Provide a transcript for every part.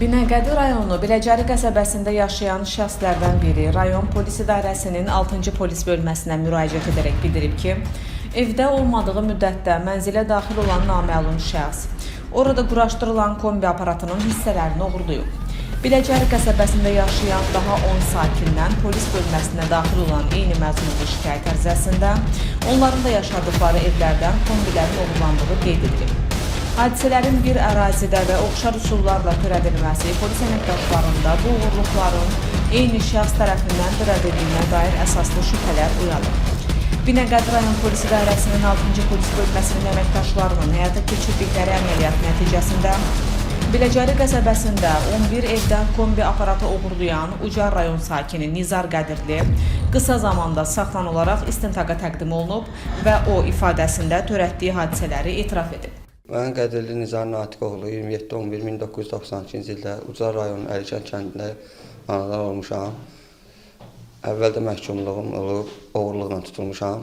Binəqədi rayonu Biləcəri qəsəbəsində yaşayan şəxslərdən biri rayon polis idarəsinin 6-cı polis bölməsinə müraciət edərək bildirib ki, evdə olmadığı müddətdə mənzilə daxil olan naməlum şəxs orada quraşdırılan kombi aparatının hissələrini oğurlayıb. Biləcəri qəsəbəsində yaşayan daha 10 sakindən polis bölməsinə daxil olan eyni məzmunlu şikayət ərizəsində onların da yaşadıkları evlərdən kombilərin oğurlandığı qeyd edilib. Hadisələrin bir ərazidə və oxşar üsullarla törədilməsi polis əməkdaşlarında bu oğurluqların eyni şəxs tərəfindən törədildiyinə dair əsaslı şübhələr oyadır. Binəqədi rayon polis idarəsinin 6-cı polis bölməsinin əməkdaşlarının həyata keçirdikləri əməliyyat nəticəsində Biləcəri qəsəbəsində 11 evdən kombi aparatı oğurlayan Ucar rayon sakini Nizar Qədirli qısa zamanda saxlanılaraq istintaqa təqdim olunub və o ifadəsində törətdiyi hadisələri etiraf edib. Mən Qədirli Nizar Natiqoğlu 27.11.1992-ci ildə Ucar rayonunun Əlikənd kəndində anadan olmuşam. Əvvəldə məhkumluğum olub, oğurluqla tutulmuşam.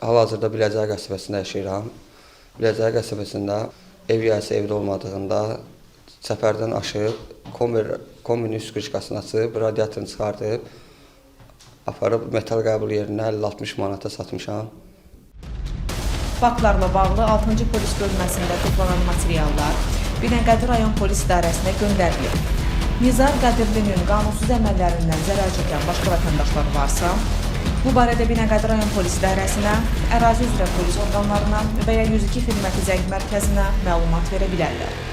Hal-hazırda Biləcəri qəsəbəsində yaşayıram. Biləcəri qəsəbəsində ev yiyəsi evdə olmadığında çəpərdən aşıb, kombinin üst qışqasını açıb, radiatorunu çıxardıb, aparıb metal qəbul yerinə 50-60 manata satmışam. Faktlarla bağlı 6-cı polis bölməsində toplanan materiallar Binəqədi rayon polis idarəsinə göndərilib. Nizar Qədirlinin qanunsuz əməllərindən zərər çəkən başqa vətəndaşlar varsa, bu barədə Binəqədi rayon polis idarəsinə, ərazi üzrə polis orqanlarına və ya 102 xidməti zəng mərkəzinə məlumat verə bilərlər.